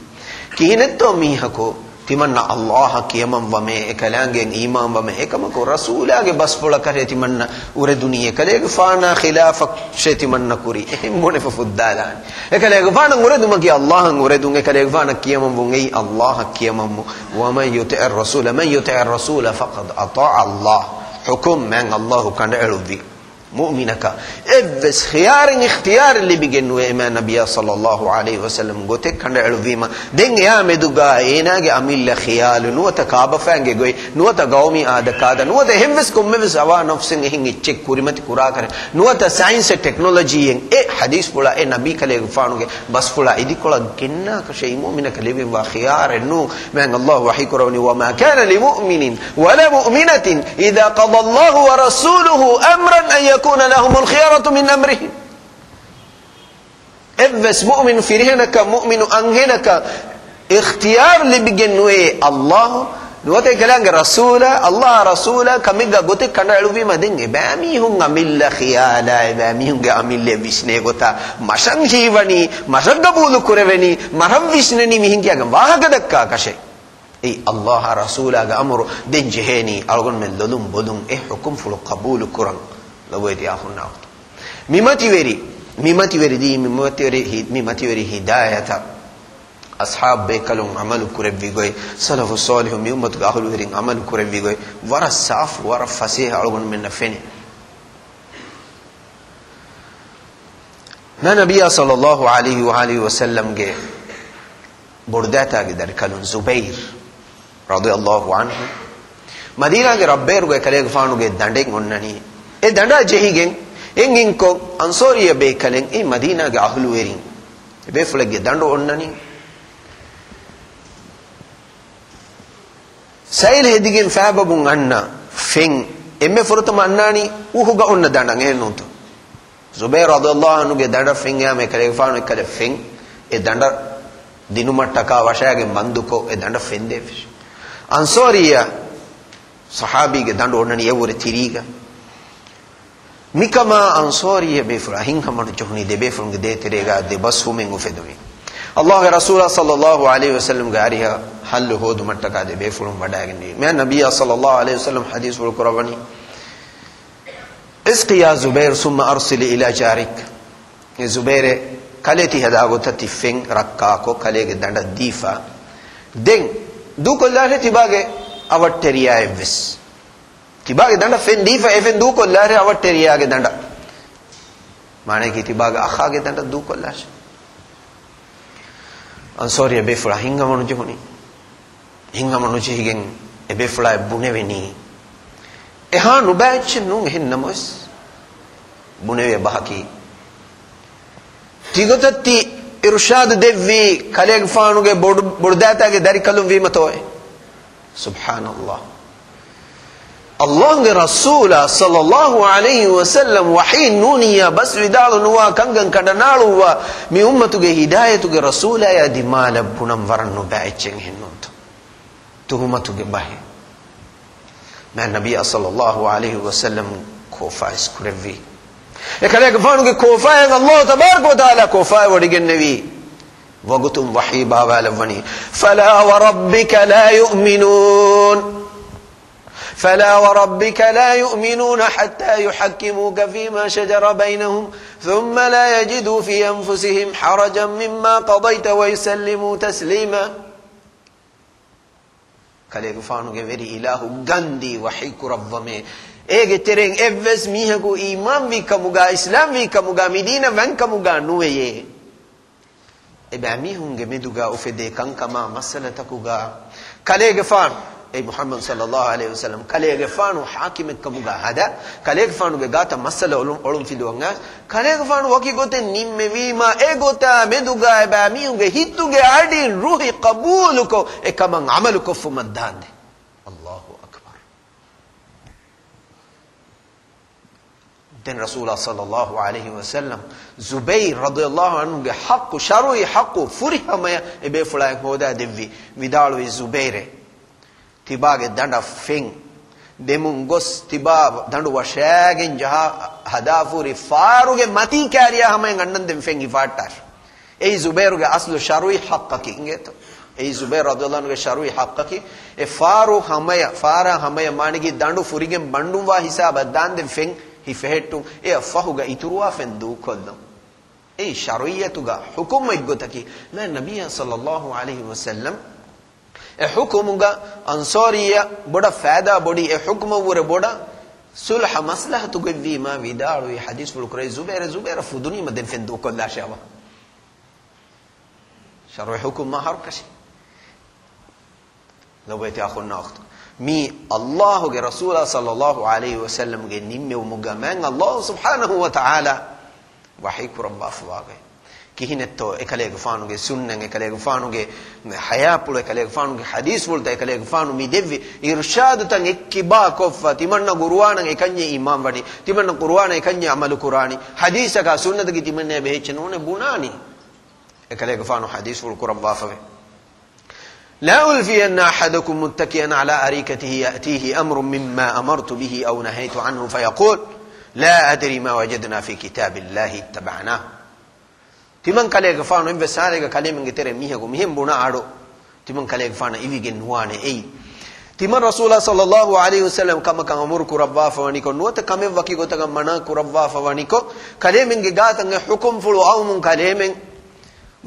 ކިހިނެއްތޯ މީހަކު ތިމަންނަ ﷲއަށް ކިޔަމަންވަމޭ، އެކަލާނގެއަށް އީމާންވަމޭ، އެކަމަކު ރަސޫލާގެ ބަސްފުޅަކަށޭ ތިމަންނަ އުރެދުނީ، އެކަލޭގެފާނާ ޚިލާފަށޭ ތިމަންނަ ކުރީ. އެހެން ބުނެފަ ފުއްދާލާނީ. އެކަލޭގެފާނަށް އުރެދުމަކީ ﷲއަށް އުރެދުން، އެކަލޭގެފާނަށް ކިޔަމަންވުން އެއީ ﷲއަށް ކިޔަމަންވުން. "ومن يطع الرسول، من يطع الرسول فقد أطاع الله." ޙުކުމް މާތް ﷲ ކަނޑައެޅުއްވި. މުއުމިނަކަށް އެއްވެސް ޚިޔާރެއް، އިޚްތިޔާރެއް ލިބިގެން ނުވޭ، އެ މާތް ނަބިއްޔާ ޞައްލައްލާހު ޢަލައިހި ވަސައްލަމް ގޮތެއް ކަނޑައެޅުއްވީމަ، ދެން އެއާ މެދުގަ އޭނާގެ އަމިއްލަ ޚިޔާލު ނުވަތަ ކާބަފައިންގެ ގޮތް ނުވަތަ ގައުމީ އާދަކާދަ ނުވަތަ އެހެންވެސް ކޮންމެވެސް ހަވާ ނަފްސެއް އެހެން އެއްޗެއް ކުރިމަތި ކުރާކަށް ނުވަތަ ސައިންސް ޓެކްނޮލޮޖީއެއް އެ ޙަދީޘްފުޅާ އެ ނަބީ ކަލޭގެފާނުގެ ބަސްފުޅާ އިދިކޮޅަށް ގެންނާކަށޭ މުއުމިނަކަށް ލިބިންވާ ޚިޔާރެއް ނޫން. މާތް ﷲ ވަޙީ ކުރަވަނީ، "وما كان لمؤمن ولا مؤمنة إذا قضى الله ورسوله أمرا أن يكون لهم الخيرة من أمرهم." އެއްވެސް މުއުމިނު ފިރިހެނަކަށް، މުއުމިނު އަންހެނަކަށް އިޚްތިޔާރު ލިބިގެން ނުވޭ ﷲ ނުވަތަ އެކަލާނގެ ރަސޫލާ، ﷲ އާ ރަސޫލާ ކަމެއްގަ ގޮތެއް ކަނޑައެޅުއްވީމަ، ދެން އެބައިމީހުން އަމިއްލަ ޚިޔާލާ، އެބައިމީހުންގެ އަމިއްލަ ވިސްނޭ ގޮތާ މަށަށް ހީވަނީ، މަށަށް ގަބޫލު ކުރެވެނީ، މަށަށް ވިސްނެނީ މިހެން ކިޔާގެން ވާހަކަ ދައްކާކަށޭ. އެއީ ﷲ އާ ރަސޫލާގެ އަމުރު. ދެން ޖެހޭނީ އަޅުގަނޑުމެން ލޮލުން ބޮލުން އެ ޙުކުމްފުޅު ޤަބޫލު ކުރަން. ލޮބުވެތި އަޚުންނާ އުޚްތުން. މި މަތިވެރި، މި މަތިވެރި ދީން، މި މަތިވެރި ހި-، މި މަތިވެރި ހިދާޔަތަށް އަޞްޙާބު ބޭކަލުން ޢަމަލު ކުރެއްވި ގޮތް، ސަލަފު ޞާލިޙު މި އުއްމަތުގެ އަހުލުވެރިން ޢަމަލު ކުރެއްވި ގޮތް، ވަރަށް ސާފު، ވަރަށް ފަސޭހަ އަޅުގަނޑުމެންނަށް ފެނޭ. މާތް ނަބިއްޔާ ޞައްލައްލާހު ޢަލައިހި ވައާލިހި ވަސައްލަމްގެ ބޮޑުދައިތާގެ ދަރިކަލުން ޒުބައިރު ރަޟިޔައްލާހު ޢަންހު މަދީނާގެ ރަށްބޭރުގައި ކަލޭގެފާނުގެ ދަނޑެއް އޮންނަނީ. އެ ދަނޑާ ޖެހިގެން އެނގިންކޮށް އަންޞާރިއްޔަ ބޭކަލެއް އެ މަދީނާގެ އަހުލުވެރިން އެބޭފުޅެއްގެ ދަނޑު އޮންނަނީ. ސައިލް ހެދިގެން ފައިބަބުން އަންނަ ފެން އެންމެ ފުރަތަމަ އަންނާނީ އުހުގަ އޮންނަ ދަނޑަށް، އެހެންނޫންތޯ؟ ޒުބައިރު ރަޟިޔައްލާހު ޢަންހުގެ ދަނޑަށް ފެން އައިމަ އެކަލޭގެފާނު އެއްކަލަ ފެން އެ ދަނޑަށް ދިނުމަށްޓަކާ ވަށާގެން ބަންދުކޮށް އެ ދަނޑަށް ފެން ދޭފިށި. އަންޞާރިއްޔަ ޞަޙާބީގެ ދަނޑު އޮންނަނީ އެއަށްވުރެ ތިރީގަ. މިކަމާ އަންޞާރިއްޔަ ބޭފުޅާ ހިތްހަމަނުޖެހުނީ ދެބޭފުޅުންގެ ދޭތެރޭގަ ދެބަސްވުމެއް އުފެދުނީ. ﷲގެ ރަސޫލާ ޞައްލައްލާހު ޢަލައިހި ވަސައްލަމްގެ އަރިހަށް ޙައްލު ހޯދުމަށްޓަކާ ދެބޭފުޅުން ވަޑައިގެންނެވި. މާތް ނަބިއްޔާ ޞައްލައްލާހު ޢަލައިހި ވަސައްލަމް ޙަދީޘްފުޅު ކުރައްވަނީ، اسق يا زبير ثم أرسل إلى جارك. އޭ ޒުބައިރޭ، ކަލޭ ތި ހަދާ ގޮތަށް ތި ފެން ރައްކާކޮށް ކަލޭގެ ދަނޑަށް ދީފަ. ދެން ދޫކޮށްލާށޭ ތިބާގެ އަވަށްޓެރިޔާއެއްވެސް. ތިބާގެ ދަނޑަށް ފެން ދީފަ، އެ ފެން ދޫކޮށްލާށޭ އަވަށްޓެރިޔާގެ ދަނޑަށް. މާނަޔަކީ ތިބާގެ އަޚާގެ ދަނޑަށް ދޫކޮށްލާށޭ. އަންސޯރީ އެބޭފުޅާ ހިތްހަމަނުޖެހުނީ. ހިތްހަމަނުޖެހިގެން އެބޭފުޅާއަށް ބުނެވެނީ، އެހާ ނުބައި އެއްޗެއް ނޫން، އެހެން ނަމަވެސް ބުނެވޭ ބަހަކީ، ތިގޮތަށް ތި އިރުޝާދު ދެއްވީ ކަލޭގެފާނުގެ ބޮޑު، ބޮޑުދައިތާގެ ދަރިކަލުން ވީމަތޯއޭ؟ ސުބްޙާނަﷲ. ﷲގެ ރަސޫލާ ޞައްލަﷲ ޢަލައިހި ވަސައްލަމް ވަޙީ ނޫނިއްޔާ ބަސް ވިދާޅު ނުވާ ކަންކަން ކަނޑަނާޅުއްވާ މި އުއްމަތުގެ ހިދާޔަތުގެ ރަސޫލާޔާ ދިމާލަށް ބުނަން ވަރަށް ނުބައި އެއްޗެއް އެހެންނޫންތޯ؟ ތުހުމަތުގެ ބަހެއް. މާތް ނަބިއްޔާ ޞައްލަﷲ ޢަލައިހި ވަސައްލަމް ކޯފާ އިސްކުރެއްވީ. އެކަލޭގެފާނުގެ ކޯފާއަށް ﷲ ތަބާރަކަ ވަތަޢާލާ ކޯފާއެއް ވޮޑިގެންނެވީ. ވަގުތުން ވަޙީ ބާވާލައްވަނީ، فلا وربك لا يؤمنون، فلا وربك لا يؤمنون حتى يحكموك فيما شجر بينهم ثم لا يجدوا في أنفسهم حرجا مما قضيت ويسلموا تسليما. ކަލޭގެފާނުގެ ވެރި އިލާހު ގަންދީ ވަޙީ ކުރައްވަމޭ. އޭގެ ތެރެއިން އެއްވެސް މީހަކު އީމާންވީ ކަމުގާ، އިސްލާމްވީ ކަމުގާ، މި ދީނަށް ވަންކަމުގާ ނުވެޔޭ. އެބައިމީހުންގެ މެދުގާ އުފެދޭ ކަންކަމާ މައްސަލަތަކުގާ ކަލޭގެފާނު، އެ މުޙައްމަދު ޞައްލަﷲ ޢަލައިހި ވަސައްލަމް ކަލޭގެފާނު ޙާކިމެއްކަމުގާ ހަދާ، ކަލޭގެފާނުގެ ގާތަށް މައްސަލަ އޮޅު، އޮޅުން ފިލުވަން އައިސް، ކަލޭގެފާނު ވަކި ގޮތެއް ނިންމެވީމާ، އެ ގޮތާ މެދުގާ އެބައިމީހުންގެ ހިތުގެ އަޑިން ރުހި ޤަބޫލުކޮށް، އެ ކަމަށް ޢަމަލުކޮށްފުމަށް ދާންދެން. ﷲ އަކްބަރު. ދެން ރަސޫލާ ޞައްލަﷲ ޢަލައިހި ވަސައްލަމް ޒުބައިރު ރަޟިޔަﷲ ޢަންހުގެ ޙައްޤު، ޝަރުޢީ ޙައްޤު ފުރިހަމަޔަށް އެބޭފުޅާއަށް ހޯދާ ދެއްވި، ވިދާޅުވި، ޒުބައިރޭ، ތިބާގެ ދަނޑަށް ފެން ދެމުން ގޮސް، ތިބާ ދަނޑު ވަށާގެން ޖަހާ ހަދާފަހުރި ފާރުގެ މަތީ ކާރިޔާ ހަމަޔަށް އަންނަންދެން ފެން ހިފާއްޓާށި. އެއީ ޒުބައިރުގެ އަސްލު ޝަރުޢީ ޙައްޤަކީ އިނގޭތޯ. އެއީ ޒުބައިރު ރަޟިޔަﷲ ޢަންހުގެ ޝަރުޢީ ޙައްޤަކީ، އެ ފާރު ހަމަޔަށް، ފާރާ ހަމަޔަށް މާނައީ ދަނޑު ފުރިގެން ބަނޑުންވާ ހިސާބަށް ދާންދެން ފެން ހިފެހެއްޓުން، އެއަށް ފަހުގަ އިތުރުވާ ފެން ދޫކޮށްލުން. އެއީ ޝަރުޢިއްޔަތުގަ ޙުކުމް އެއްގޮތަކީ. މާތް ނަބިއްޔާ ޞައްލަﷲ ޢަލައިހި ވަސައްލަމް އެ ޙުކުމުގަ އަންޞާރިއްޔަ ބޮޑަށް ފައިދާ ބޮޑީ، އެ ޙުކުމަށްވުރެ ބޮޑަށް ޞުލްޙަ މަޞްލަޙަތުގައިވީމާ ވިދާޅުވި ޙަދީޘްފުޅު ކުރެއްވި، ޒުބައިރު، ޒުބައިރު ފުދުނީމަ ދެން ފެން ދޫކޮށްލާށޭ އަވަހަށް. ޝަރުޢީ ޙުކުމް މާ ހަރުކަށި. ލޮބުވެތި އަޚުންނާ އުޚްތުން. މީ ﷲގެ ރަސޫލާ ޞައްލަﷲ ޢަލައިހި ވަސައްލަމްގެ ނިންމެވުމުގަ މާތް ﷲ ސުބްޙާނަހޫ ވަތަޢާލާ ވަޙީ ކުރައްވާފަވާގޮތް. ކިހިނެއްތޯ އެކަލޭގެފާނުގެ ސުންނަތް، އެކަލޭގެފާނުގެ ޙަޔާތްޕުޅު، އެކަލޭގެފާނުގެ ޙަދީޘްފުޅުތައް، އެކަލޭގެފާނު މި ދެއްވި އިރުޝާދުތައް އެއްކިބާ ކޮށްފަ، ތިމަންނަ ޤުރުއާނަށް އެކަންޏެއް އީމާންވަނީ، ތިމަންނަ ޤުރުއާނަށް އެކަންޏެއް ޢަމަލު ކުރާނީ، ޙަދީޘަކާ ސުންނަތަކީ ތިމަންނަޔަށް ބެހޭ އެއްޗެއް ނޫނޭ ބުނާނީ. އެކަލޭގެފާނު ޙަދީޘްފުޅު ކުރައްވާފަވޭ. لا ألفين أحدكم متكئا على أريكته يأتيه أمر مما أمرت به أو نهيت عنه فيقول لا أدري ما وجدنا في كتاب الله اتبعناه. ތިމަން ކަލޭގެފާނު އެއްވެސް ހާލެއްގަ ކަލޭމެންގެ ތެރޭ މީހަކު މިހެން ބުނާ އަޑު، ތިމަން ކަލޭގެފާނަށް އިވިގެން ނުވާނެ އެއީ. ތިމަން ރަސޫލާ ޞައްލަﷲ ޢަލައިހި ވަސައްލަމް ކަމަކަށް އަމުރު ކުރައްވާފަވަނިކޮށް، ނުވަތަ ކަމެއް ވަކި ގޮތަކަށް މަނާ ކުރައްވާފަވަނިކޮށް، ކަލޭމެންގެ ގާތަށް އެ ޙުކުމްފުޅު އައުމުން ކަލޭމެން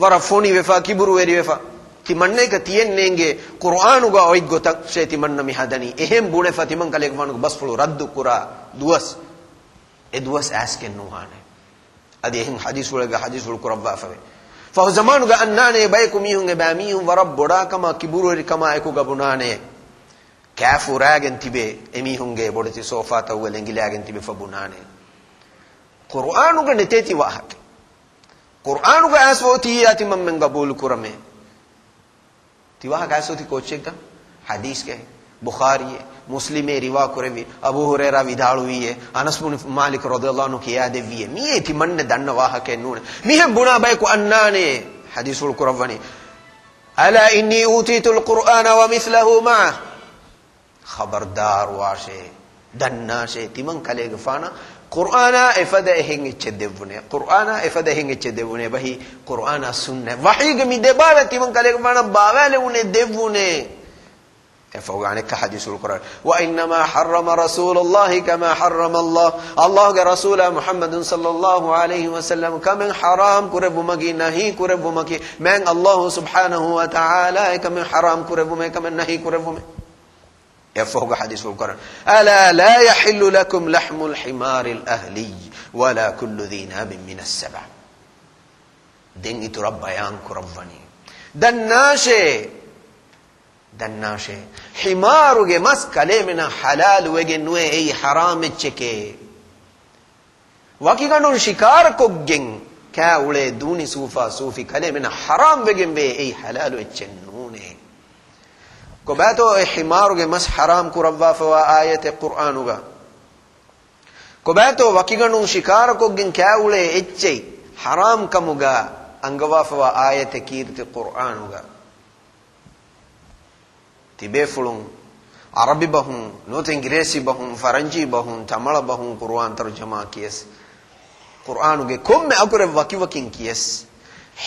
ވަރަށް ފޮނިވެފަ، ކިބުރުވެރިވެފަ، ތިމަންނައަކަށް ތިއެއް ނޭނގޭ، ޤުރުއާނުގަ އޮތް ގޮތަށޭ ތިމަންނަ މި ހަދަނީ. އެހެން ބުނެފަ، ތިމަން ކަލޭގެފާނުގެ ބަސްފުޅު ރައްދު ކުރާ ދުވަސް، އެ ދުވަސް އައިސްގެން ނުވާނެ. އަދި އެހެން ޙަދީޘްފުޅެއްގަ ޙަދީޘްފުޅު ކުރައްވާފަވޭ. ފަހު ޒަމާނުގަ އަންނާނެ ބަޔަކު މީހުން އެބައިމީހުން ވަރަށް ބޮޑާކަމާ ކިބުރުވެރިކަމާ އެކުގަ ބުނާނެ. ކާފު ރާގެން ތިބޭ އެމީހުންގެ ބޮޑެތި ސޯފާތައް އުޅެނގިލާގެން ތިބެފަ ބުނާނެ. ޤުރުއާނުގަ ނެތޭ ތި ވާހަކަ. ޤުރުއާނުގަ އައިސްފަ އޮތިއްޔާ ތިމަންމެން ގަބޫލު ކުރަމޭ. ތި ވާހަކަ އައިސްފަ އޮތީ ކޯއްޗެއްގަ؟ ޙަދީޘްގައި. ބުޚާރީއޭ، މުސްލިމޭ ރިވާ ކުރެއްވި، އަބޫ ހުރައިރާ ވިދާޅުވީއޭ، އަނަސް ބުނު މާލިކު ރަޟިޔަﷲ ޢަންހު ކިޔާދެއްވީއޭ. މިއީ ތިމަންނަ ދަންނަ ވާހަކައެއް ނޫނޭ. މިހެން ބުނާ ބަޔަކު އަންނާނެ ޙަދީޘްފުޅު ކުރައްވަނީ. ألا إني أوتيت القرآن ومثله معه. ޚަބަރުދާރުވާށޭ، ދަންނާށޭ، ތިމަން ކަލޭގެފާނަށް ޤުރުއާނާ އެފަދަ އެހެން އެއްޗެއް ދެއްވުނޭ، ޤުރުއާނާ އެފަދަ އެހެން އެއްޗެއް ދެއްވުނޭ ބަހީ، ޤުރުއާނާ ސުންނަތް، ވަޙީގެ މި ދެބާވަތް ތިމަން ކަލޭގެފާނަށް ބާވާލެވުނޭ، ދެއްވުނޭ. އެފަހުގަ އަނެއްކާ ޙަދީޘްފުޅު ކުރައްވަ، وإنما حرم رسول الله كما حرم الله. ﷲގެ ރަސޫލާ މުޙައްމަދު ޞައްލަﷲ ޢަލައިހި ވަސައްލަމް ކަމެއް ޙަރާމް ކުރެއްވުމަކީ، ނަހީ ކުރެއްވުމަކީ، މާތް ﷲ ސުބްޙާނަހޫ ވަތަޢާލާ އެކަމެއް ޙަރާމް ކުރެއްވުމޭ، އެކަމެއް ނަހީ ކުރެއްވުމޭ. އެފަހުގަ ޙަދީޘްފުޅު ކުރަން، ألا لا يحل لكم لحم الحمار الأهلي ولا كل ذي ناب من السبع. ދެން އިތުރަށް ބަޔާން ކުރައްވަނީ. ދަންނާށޭ، ދަންނާށޭ، ޙިމާރުގެ މަސް ކަލޭމެނަށް ޙަލާލު ވެގެން ނުވޭ، އެއީ ޙަރާމް އެއްޗެކޭ. ވަކިގަނޑުން ޝިކާރަކޮށްގެން ކާ އުޅޭ ދޫނި ސޫފާ ސޫފި ކަލޭމެނަށް ޙަރާމް ވެގެން ވޭ، އެއީ ޙަލާލު އެއްޗެއް ނޫނޭ. ކޮބާތޯ އެ ޙިމާރުގެ މަސް ޙަރާމް ކުރައްވާފަވާ އާޔަތެއް ޤުރްއާނުގަ؟ ކޮބާތޯ ވަކިގަނޑުން ޝިކާރަކޮށްގެން ކާ އުޅޭ އެއްޗެއް ޙަރާމް ކަމުގަ އަންގަވާފަވާ އާޔަތެއް ކީރިތި ޤުރްއާނުގަ؟ ތިބޭފުޅުން ޢަރަބި ބަހުން، ނުވަތަ އިނގިރޭސި ބަހުން، ފަރަންޖީ ބަހުން، ތަމަޅަ ބަހުން ޤުރުއާން ތަރުޖަމާ ކިޔަސް، ޤުރްއާނުގެ ކޮންމެ އަކުރެއް ވަކިވަކިން ކިޔަސް،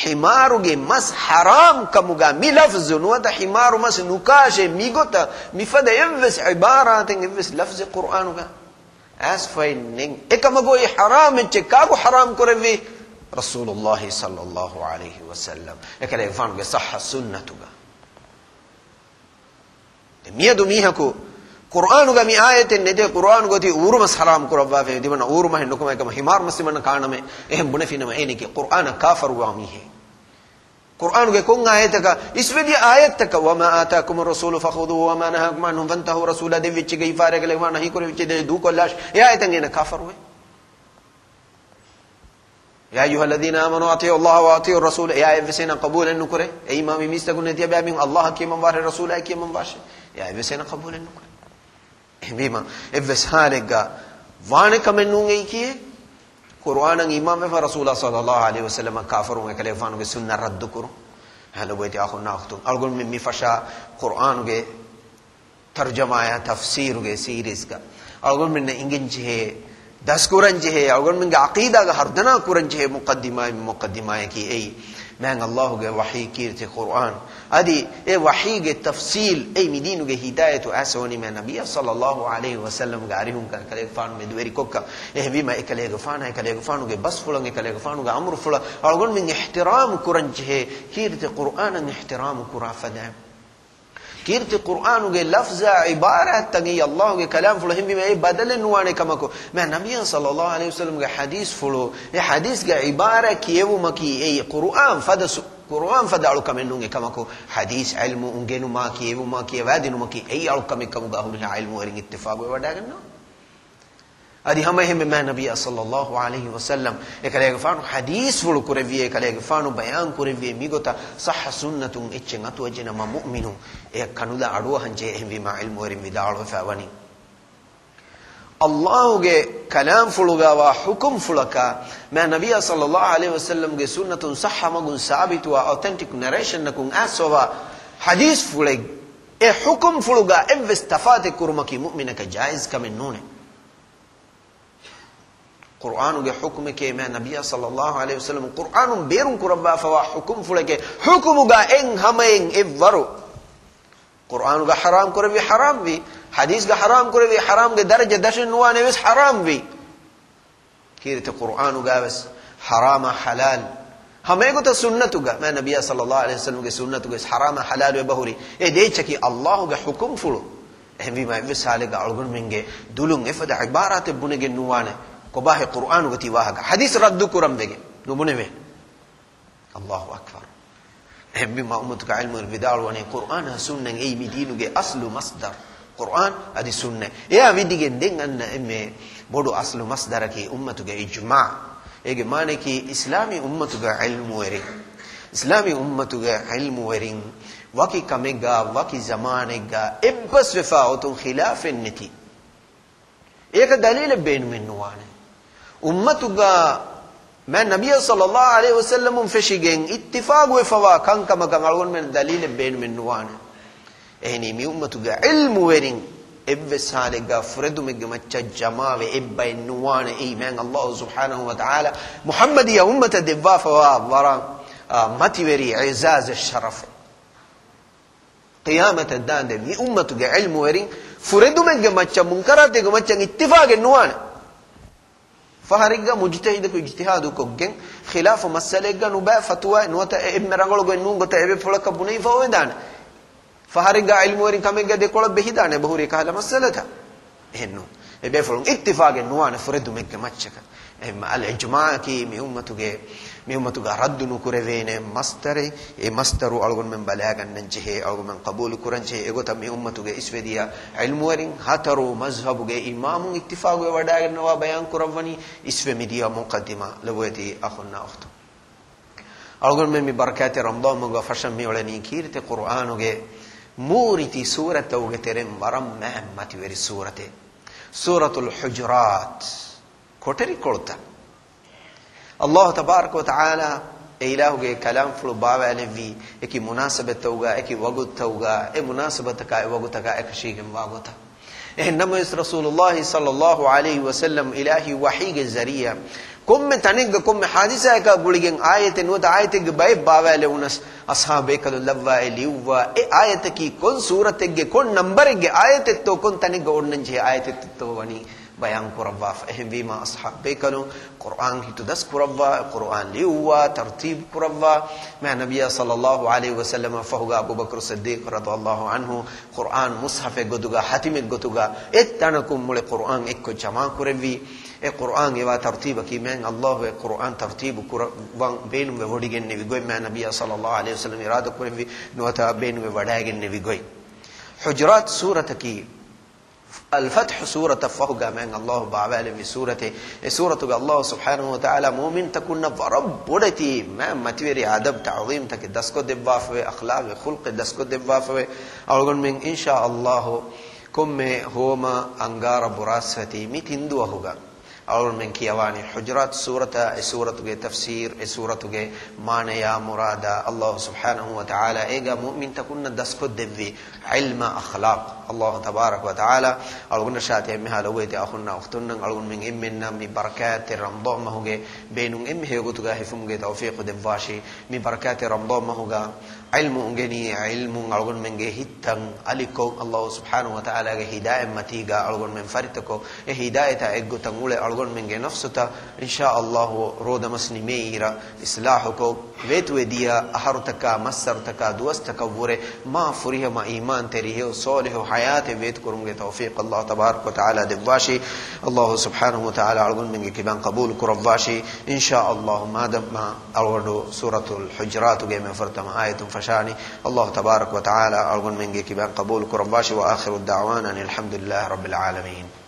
ޙިމާރުގެ މަސް ޙަރާމް ކަމުގަ މި ލަފްޒު ނުވަތަ ޙިމާރު މަސް ނުކާށޭ މިގޮތަށް މިފަދަ އެއްވެސް ޢިބާރާތެއް، އެއްވެސް ލަފްޒެއް ޤުރްއާނުގަ އައިސްފައެއް ނެތް. އެކަމަކު އެ ޙަރާމް އެއްޗެއް ކާކު ޙަރާމް ކުރެއްވީ؟ ރަސޫލުﷲ ޞައްލަﷲ ޢަލައިހި ވަސައްލަމް. އެކަލޭގެފާނުގެ ޞައްޙަ ސުންނަތުގަ. ދެ މިއަދު މީހަކު ޤުރްއާނުގަ މި އާޔަތެއް ނެތޭ، ޤުރްއާނުގަ ތި އޫރުމަސް ޙަރާމް ކުރައްވާފައި ތިމަންނަ އޫރުމަހެއް ނުކުމެ ކަމަށް ޙިމާރު މަސް ތިމަންނަ ކާނަމޭ. އެހެން ބުނެފިނަމަ އޭނެކީ ޤުރްއާނަށް ކާފަރުވާ މީހެއް. ޤުރްއާނުގެ ކޮން އާޔަތަކަށް؟ އިސްވެދިޔަ އާޔަތްތަކަށް، وما آتاكم الرسول فخذوه وما نهاكم عنه فانتهوا، ރަސޫލާ ދެއްވިއްޗިގެ އިފާރޭގަ ލެވާން ނަހީ ކުރެވިއްޗެއް ދެ ދޫކޮށްލާށި. އެ އާޔަތަށް އޭނަ ކާފަރުވޭ. يا أيها الذين آمنوا أطيعوا الله وأطيعوا الرسول، އެ އާޔަތް ވެސް އޭނަ ޤަބޫލެއް ނުކުރޭ. އެއީ މާ މި މީސްތަކުން ނެތިޔަބައިމީހުން ﷲ އަށް ކިޔަމަންވާށޭ، ރަސޫލާ އަށް ކިޔަމަންވާށޭ. އެ އާޔަތް ވެސް އޭނަ ޤަބޫލެއް ނުކުރޭ. އެހެންވީމަ، އެއްވެސް ޙާލެއްގަ ވާނެ ކަމެއް ނޫން އެއީކީ، ޤުރުއާނަށް އީމާންވެފަ ރަސޫލާ ޞައްލަﷲ ޢަލައިހި ވަސައްލަމަށް ކާފަރުވުން އެކަލޭގެފާނުގެ ސުންނަތް ރައްދުކުރުން. އަހަރެން އަޅުގަނޑުމެން މި ފަށާ ޤުރުއާނުގެ ތަރުޖަމާއާ ތަފްސީރުގެ ސީރީޒްގަ އަޅުގަނޑުމެންނަށް އިނގެންޖެހޭ، ދަސްކުރަންޖެހޭ، އަޅުގަނޑުމެންގެ ޢަޤީދާގަ ހަރުދަނާ ކުރަންޖެހޭ މުޤައްދިމާއެއް، މި މުޤައްދިމާއަކީ އެއީ، މާތް ﷲ ގެ ވަޙީ ކީރިތި ޤުރުއާން. އަދި އެ ވަޙީގެ ތަފްޞީލް، އެއީ މި ދީނުގެ ހިދާޔަތު އައިސް ވަނީ މާތް ނަބިއްޔާ ޞައްލަﷲ ޢަލައިހި ވަސައްލަމްގެ އަރިހުން ކަން ކަލޭގެފާނު މެދުވެރިކޮށްކަން. އެހެންވީމަ އެކަލޭގެފާނާ އެކަލޭގެފާނުގެ ބަސްފުޅަށް އެކަލޭގެފާނުގެ އަމުރުފުޅަށް އަޅުގަނޑުމެން އިޙްތިރާމް ކުރަންޖެހޭ، ކީރިތި ޤުރުއާނަށް އިޙްތިރާމް ކުރާ ފަދައިން. ކީރިތި ޤުރުއާނުގެ ލަފްޒާ ޢިބާރާތްތައް އެއީ ﷲ ގެ ކަލާމްފުޅު. އެހެންވީމަ އެއީ ބަދަލެއް ނުވާނެ ކަމަކު، މާތް ނަބިއްޔާ ޞައްލަﷲ ޢަލައިހި ވަސައްލަމްގެ ޙަދީޘްފުޅު، އެ ޙަދީޘްގެ ޢިބާރާތް ކިޔެވުމަކީ އެއީ ޤުރުއާން ފަދަ ސު-، ޤުރުއާން ފަދަ އަޅުކަމެއް ނޫން. އެކަމަކު، ޙަދީޘް ޢިލްމު އުނގެނުމާ، ކިޔެވުމާ، ކިޔަވާދިނުމަކީ އެއީ އަޅުކަމެއް ކަމުގަ އަހުލު ޢިލްމުވެރިން އިއްތިފާޤުވެވަޑައިގަންނަވާ. އަދި ހަމައެހެންމެ މާތް ނަބިއްޔާ ޞައްލަﷲ ޢަލައިހި ވަސައްލަމް އެކަލޭގެފާނު ޙަދީޘްފުޅު ކުރެއްވިއޭ، އެކަލޭގެފާނު ބަޔާން ކުރެއްވިއޭ، މިގޮތަށް ޞައްޙަ ސުންނަތުން އެއްޗެއް އަތުވެއްޖެނަމަ މުއުމިނުން އެއަށް ކަނުލާ އަޑުއަހަންޖެހޭ. އެހެންވީމާ ޢިލްމުވެރިން ވިދާޅުވެފަ ވަނީ، ﷲ ގެ ކަލާމްފުޅުގައިވާ ޙުކުމްފުޅަކާ، މާތް ނަބިއްޔާ ޞައްލަﷲ ޢަލައިހި ވަސައްލަމްގެ ސުންނަތުން ޞައްޙަ މަގުން ސާބިތުވާ އޮތެންޓިކް ނަރޭޝަނަކުން އައިސްފަވާ ޙަދީޘްފުޅެއް އެ ޙުކުމްފުޅުގަ އެއްވެސް ތަފާތެއް ކުރުމަކީ މުއުމިނަކަށް ޖާއިޒް ކަމެއް ނޫނޭ. ޤުރުއާނުގެ ޙުކުމެކޭ، މާތް ނަބިއްޔާ ޞައްލަﷲ ޢަލައިހި ވަސައްލަމް ޤުރުއާނުން ބޭރުން ކުރައްވާފަވާ ޙުކުމްފުޅެކޭ، ޙުކުމުގަ އެއް ހަމައެއް އެއްވަރު. ޤުރުއާނުގަ ޙަރާމް ކުރެއްވި ޙަރާމްވީ، ޙަދީޘްގަ ޙަރާމް ކުރެއްވި ޙަރާމްގެ ދަރަޖަ ދަށެއް ނުވާނެ ވެސް ޙަރާމްވީ. ކީރިތި ޤުރުއާނުގަވެސް ޙަރާމާ ޙަލާލް. ހަމައެގޮތަށް ސުންނަތުގަ، މާތް ނަބިއްޔާ ޞައްލަﷲ ޢަލައިހި ވަސައްލަމްގެ ސުންނަތުގަވެސް ޙަރާމާ ޙަލާލު އެބަހުރި. އެ ދޭއްޗަކީ ﷲ ގެ ޙުކުމްފުޅު. އެހެންވީމާ އެއްވެސް ޙާލެއްގަ އަޅުގަނޑުމެންގެ ދުލުން އެފަދަ ޢިބާރާތެއް ބުނެގެން ނުވާނެ. ކޮބާހޭ ޤުރުއާނުގަ ތި ވާހަކަ؟ ޙަދީޘް ރައްދު ކުރަން ވެގެން ނުބުނެވޭ. ﷲ އަކްބަރު. އެހެންވީމާ އުއްމަތުގެ ޢިލްމުވެރިން ވިދާޅުވަނީ، ޤުރުއާނާ ސުންނަތް އެއީ މި ދީނުގެ އަޞްލު މަޞްދަރު. ޤުރުއާން އަދި ސުންނަތް. އެއާ ވިދިގެން ދެން އަންނަ އެންމެ ބޮޑު އަޞްލު މަޞްދަރަކީ އުއްމަތުގެ އިޖްމާޢު. އޭގެ މާނައަކީ އިސްލާމީ އުއްމަތުގެ ޢިލްމުވެރިން، އިސްލާމީ އުއްމަތުގެ ޢިލްމުވެރިން ވަކި ކަމެއްގަ ވަކި ޒަމާނެއްގަ އެއްބަސްވެފާ އޮތުން ޚިލާފެއް ނެތި. އޭކަ ދަލީލެއް ބޭނުމެއް ނުވާނެ. އުއްމަތުގަ މާތް ނަބިއްޔާ ޞައްލަﷲ ޢަލައިހި ވަސައްލަމުން ފެށިގެން އިއްތިފާޤުވެފަވާ ކަންކަމަކަށް އަޅުގަނޑުމެން ދަލީލެއް ބޭނުމެއް ނުވާނެ. އެހެނީ މި އުއްމަތުގެ ޢިލްމުވެރިން އެއްވެސް ޙާލެއްގަ ފުރެދުމެއްގެ މައްޗަށް ޖަމާވެ އެއްބައެއް ނުވާނެ. އެއީ މާތް ﷲ ސުބްޙާނަހޫ ވަތަޢާލާ މުޙައްމަދިއްޔާ އުއްމަތަށް ދެއްވާފަވާ ވަރަށް، އާ، މަތިވެރި އިޢުޖާޒެއް، ޝަރަފެއް. ޤިޔާމަތަށް ދާންދެން މި އުއްމަތުގެ ޢިލްމުވެރިން ފުރެދުމެއްގެ މައްޗަށް މުންކަރާތެއްގެ މައްޗަށް އިއްތިފާޤެއް ނުވާނެ. ފަހަރެއްގަ މުޖްތަހިދަކު އިޖްތިހާދު ކޮށްގެން ޚިލާފު މައްސަލައެއްގަ ނުބައި ފަތުވާއެއް ނުވަތަ އެ އެންމެ ރަނގަޅު ގޮތް ނޫން ގޮތަށް އެބޭފުޅަކަށް ބުނެވިފަ އޮވެދާނެ. ފަހަރެއްގަ ޢިލްމުވެރިން ކަމެއްގަ ދެކޮޅަށް ބެހިދާނެ އެބަހުރި އެކަހަލަ މައްސަލަތައް. އެހެންނޫން. އެބޭފުޅުން އިއްތިފާޤެއް ނުވާނެ ފުރެދުމެއްގެ މައްޗަކަށް. އެހެންމަ އަލް އިޖްމާޢަކީ މި އުއްމަތުގެ، މި އުއްމަތުގަ ރައްދު ނުކުރެވޭނެ މަސްދަރެއް. އެ މަސްދަރު އަޅުގަނޑުމެން ބަލާގަންނަން ޖެހޭ، އަޅުގަނޑުމެން ޤަބޫލު ކުރަން ޖެހޭ. އެގޮތަށް މި އުއްމަތުގެ އިސްވެދިޔަ ޢިލްމުވެރިން، ހަތަރު މަޒްހަބުގެ އިމާމުން އިއްތިފާޤުވެ ވަޑައިގަންނަވާ ބަޔާން ކުރައްވަނީ އިސްވެ މިދިޔަ މުޤައްދިމާ. ލޮބުވެތި އަޚުންނާ އުޚްތުން، އަޅުގަނޑުމެން މި ބަރަކާތެއް ރަމަޟާން މަހުގަ ފަށަން މިއުޅެނީ ކީރިތި ޤުރްއާނުގެ މޫރިތި ސޫރަތްތަކުގެ ތެރެއިން ވަރަށް މާތް މަތިވެރި ސޫރަތެއް، ސޫރަތުލް ޙުޖުރާތް. ކޮޓަރިކޮޅުތައް. ﷲ ތަބާރަކަ ވަ ތަޢާލާ އެ އިލާހުގެ ކަލާމްފުޅު ބާވާލެއްވީ އެކި މުނާސަބަތްތަކުގަ، އެކި ވަގުތުތަކުގަ، އެ މުނާސަބަތަކާ އެ ވަގުތަކާ އެކަށީގެންވާ ގޮތަށް. އެހެން ނަމަވެސް ރަސޫލުﷲ ޞައްލައްލާހު ޢަލައިހި ވަސައްލަމް އިލާހީ ވަޙީގެ ޒަރީޢާ ކޮންމެ ތަނެއްގަ ކޮންމެ ޙާދިސާއަކާ ގުޅިގެން އާޔަތެއް ނުވަތަ އާޔަތެއްގެ ބައެއް ބާވާލެވުނަސް، އަޞްޙާބޭކަލުން ލައްވާ އެ ލިޔުއްވާ އެ އާޔަތަކީ ކޮން ސޫރަތެއްގެ ކޮން ނަންބަރެއްގެ އާޔަތެއްތޯ، ކޮން ތަނެއްގަ އޮންނަން ޖެހޭ އާޔަތެއްތޯ ވަނީ ބަޔާން ކުރައްވާފަ. އެހެންވީމާ، އަޞްޙާބޭކަލުން ޤުރްއާން ހިތުދަސް ކުރައްވާ، ޤުރްއާން ލިޔުއްވާ، ތަރްތީބު ކުރައްވާ، މާ ނަބިއްޔާ ޞައްލައްލާހު ޢަލައިހި ވަސައްލަމަށް ފަހުގަ އަބޫބަކުރު ޞިއްދީޤު ރަޟިޔައްލާހު ޢަންހު ޤުރްއާން މުޞްޙަފެއް ގޮތުގަ، ހަތިމެއް ގޮތުގަ އެއް ތަނަކުން މުޅި ޤުރްއާން އެއްކޮށް ޖަމާ ކުރެއްވީ. އެ ޤުރްއާން އެވާ ތަރްތީބަކީ މާތް ﷲ އެ ޤުރްއާން ތަރްތީބު ކުރައްވަން ބޭނުންވެ ވޮޑިގެންނެވި ގޮތް، މާ ނަބިއްޔާ ޞައްލައްލާހު ޢަލައިހި ވަސައްލަމަ އިރާދަ ކުރެއްވި ނުވަތަ ބޭނުންވެ ވަޑައިގެންނެވި ގޮތް. ޙުޖުރާތް ސޫރަތަކީ އަލް ފަތްޙު ސޫރަތަށް ފަހުގަ މާތް ﷲ ބާވާލެއްވި ސޫރަތެއް. އެ ސޫރަތުގަ ﷲ ސުބްޙާނަހު ވަ ތަޢާލާ މުއުމިންތަކުންނަށް ވަރަށް ބޮޑެތި މާތް މަތިވެރި އަދަބް ތަޢުޒީމްތަކެއް ދަސްކޮށްދެއްވާފަވޭ، އަޚްލާޤު ޚުލްޤެއް ދަސްކޮށްދެއްވާފަވޭ. އަޅުގަނޑުމެން އިންޝާ ﷲ ކޮންމެ ހޯމަ އަންގާރަ ބުރާސްފަތި މި ތިން ދުވަހުގަ އަޅުގަނޑުމެން ކިޔަވާނީ ޙުޖުރާތް ސޫރަތާ، އެ ސޫރަތުގެ ތަފްސީރު، އެ ސޫރަތުގެ މާނަޔާ މުރާދާ، ﷲ ސުބްޙާނަހު ވަ ތަޢާލާ އޭގަ މުއުމިންތަކުންނަށް ދަސްކޮށްދެއްވި ޢިލްމާ އަޚްލާޤް. ﷲ ތަބާރަކަ ވަ ތަޢާލާ އަޅުގަނޑަށާ އެންމެހާ ލޮބުވެތި އަޚުންނާ އުޚްތުންނަށް އަޅުގަނޑުމެން އެންމެންނަށް މި ބަރަކާތްތެރި ރަމަޟާން މަހުގެ ބޭނުން އެންމެ ހެޔޮގޮތުގަ ހިފުމުގެ ތައުފީޤު ދެއްވާށި. މި ބަރަކާތްތެރި ރަމަޟާން މަހުގަ ޢިލްމު އުނގެނީ، ޢިލްމުން އަޅުގަނޑުމެންގެ ހިތްތައް އަލިކޮށް، ﷲ ސުބްޙާނަހު ވަ ތަޢާލާގެ ހިދާޔަތް މަތީގަ އަޅުގަނޑުމެން ފަރިތަކޮށް، އެ ހިދާޔަތާ އެއްގޮތަށް އުޅެ އަޅުގަނޑުމެންގެ ނަފްސުތައް އިންޝާ ﷲ ރޯދަމަސް ނިމޭއިރަށް އިޞްލާޙުކޮށް، ވޭތުވެދިޔަ އަހަރުތަކާ، މައްސަރުތަކާ، ދުވަސްތަކަށްވުރެ މާ ފުރިހަމަ އީމާންތެރި ހެޔޮ ޞާލިޙު ޙަޔާތެއް ވޭތުކުރުމުގެ ތައުފީޤު ﷲ ތަބާރަކަ ވަ ތަޢާލާ ދެއްވާށި. ﷲ ސުބްޙާނަހު ވަ ތަޢާލާ އަޅުގަނޑުމެންގެ ކިބައިން ޤަބޫލު ކުރައްވާށި. އިންޝާ ﷲ، މާދަމާ އަޅުގަނޑު ސޫރަތުލް ޙުޖުރާތުގެ މި ފުރަތަމަ އާޔަތުން ފަށާނީ، ﷲ ތަބާރަކަ ވަ ތަޢާލާ އަޅުގަނޑުމެންގެ ކިބައިން ޤަބޫލު ކުރައްވާށި. وآخر دعوانا أن الحمد لله رب العالمين.